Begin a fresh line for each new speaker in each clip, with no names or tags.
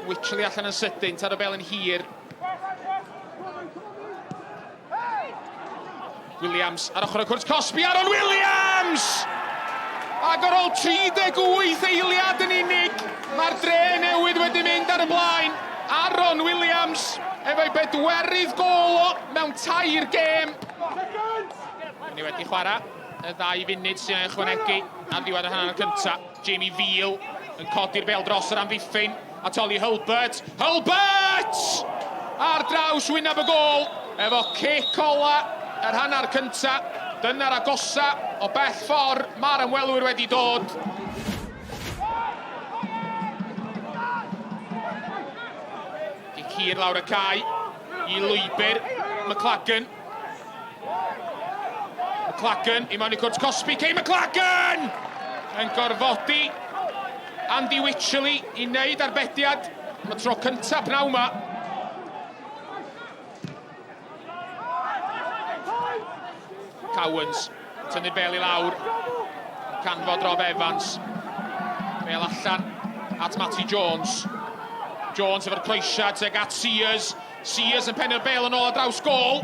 Wycherley allan yn sydyn, taro bel yn hir. Williams ar ochr y cwrt cosbi, Aaron Williams! Ac ar ôl 38 eiliad yn unig, mae'r dre newydd wedi mynd ar y blaen. Aaron Williams efo'i bedwerydd gôl o mewn tair gêm. Ni wedi chwarae y ddau funud sy'n ei ychwanegu ar ddiwedd y hanner cyntaf. Jamie Veal yn codi'r bêl dros yr amddiffyn at Ollie Hulbert. Hulbert! Ar draws wyneb y gôl efo cic ola yr hanner cynta. Dyna'r agosa o bell ffordd mae'r ymwelwyr wedi dod. Gic hir lawr y cae i lwybr McLagan. McLagan i mewn i cwrt cosbi. Kay McLagan! Yn gorfodi Andy Wycherley i wneud arbediad am y tro cyntaf pnawn yma. Cowans tynnu'r bel i lawr. Canfod Rob Evans. Bel allan at Matty Jones. Jones efo'r croesiad tuag at Sears. Sears yn penio'r bel yn ôl ar draws gôl.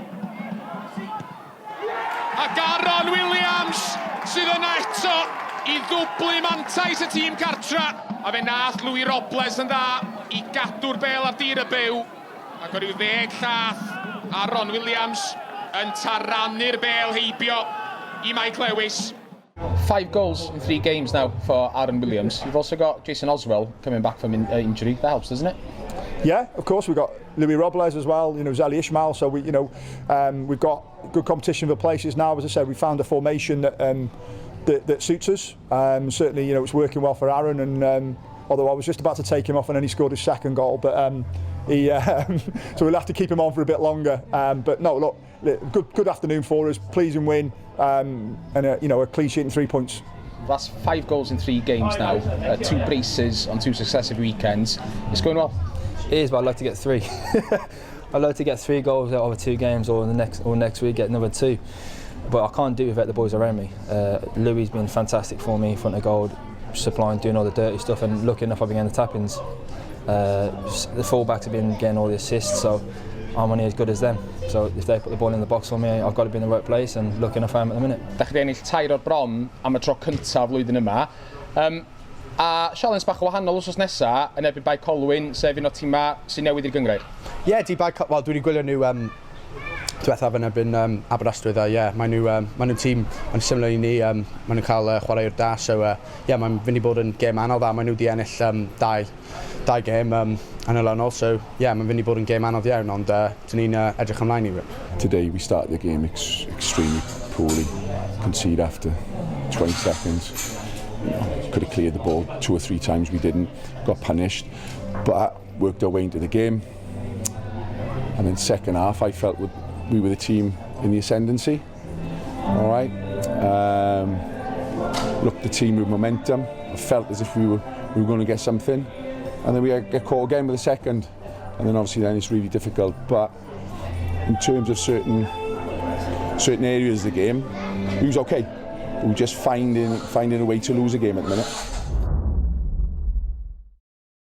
Ac Aaron Williams sydd yna eto i ddwblu mantais y tîm cartra. A fe nath Louis Robles yn dda i gadw'r bel ar dir y byw. Ac o ryw ddeg llath, Aaron Williams yn taranu'r bel heibio i Mike Lewis. Five goals in three games now for Aaron Williams. You've also got Jason Oswell coming back from in, injury. That helps, doesn't it?
Yeah, of course. We've got Louis Robles as well, you know, Zeli Ishmael. So, we, you know, we've got good competition for places now. As I said, we found a formation that that, that suits us. Certainly, you know, it's working well for Aaron. And although I was just about to take him off and then he scored his second goal, but he so we'll have to keep him on for a bit longer. But no, look, good good afternoon for us. Pleasing win and a, you know a clean sheet and 3 points.
That's five goals in three games now, two braces on two successive weekends. It's going well.
It is, but I'd like to get three. I'd like to get three goals out of two games, or the next or next week get another two. But I can't do it without the boys around me. Louis has been fantastic for me in front of goal, supplying, doing all the dirty stuff, and lucky enough I've been getting the tap-ins. The fullbacks have been getting all the assists, so I'm only as good as them. So if they put the ball in the box for me, I've got to be in the right place, and lucky enough I am at the minute.
Da chi wedi ennill tair o'r bron am y tro cyntaf flwyddyn yma. A sialens bach o wahanol wsos nesa yn erbyn Bae Colwyn, sef un o'r tîmau sy'n newydd i'r gynghrair.
Ie, yeah, di Bae... Wel, dwi wedi gwylio nhw diwethaf yn erbyn Aberystwyth a ie, yeah, maen nhw, maen nhw'n tîm yn similar i ni, maen nhw'n cael chwaraewr da, so ie, yeah, mae'n fynd i bod yn gêm anodd a maen nhw wedi ennill dau, dau gêm yn olynol, so ie, yeah, mae'n fynd i bod yn gêm anodd iawn, ond dyn ni'n edrych ymlaen i.
Today we started the game extremely poorly, concede after 20 seconds. Could have cleared the ball two or three times, we didn't, got punished, but worked our way into the game. And then second half, I felt we were the team in the ascendancy. All right. Looked the team with momentum. I felt as if we were going to get something, and then we get caught again with a second, and then obviously then it's really difficult. But in terms of certain areas of the game, we was okay. We were just finding a way to lose a game at the minute.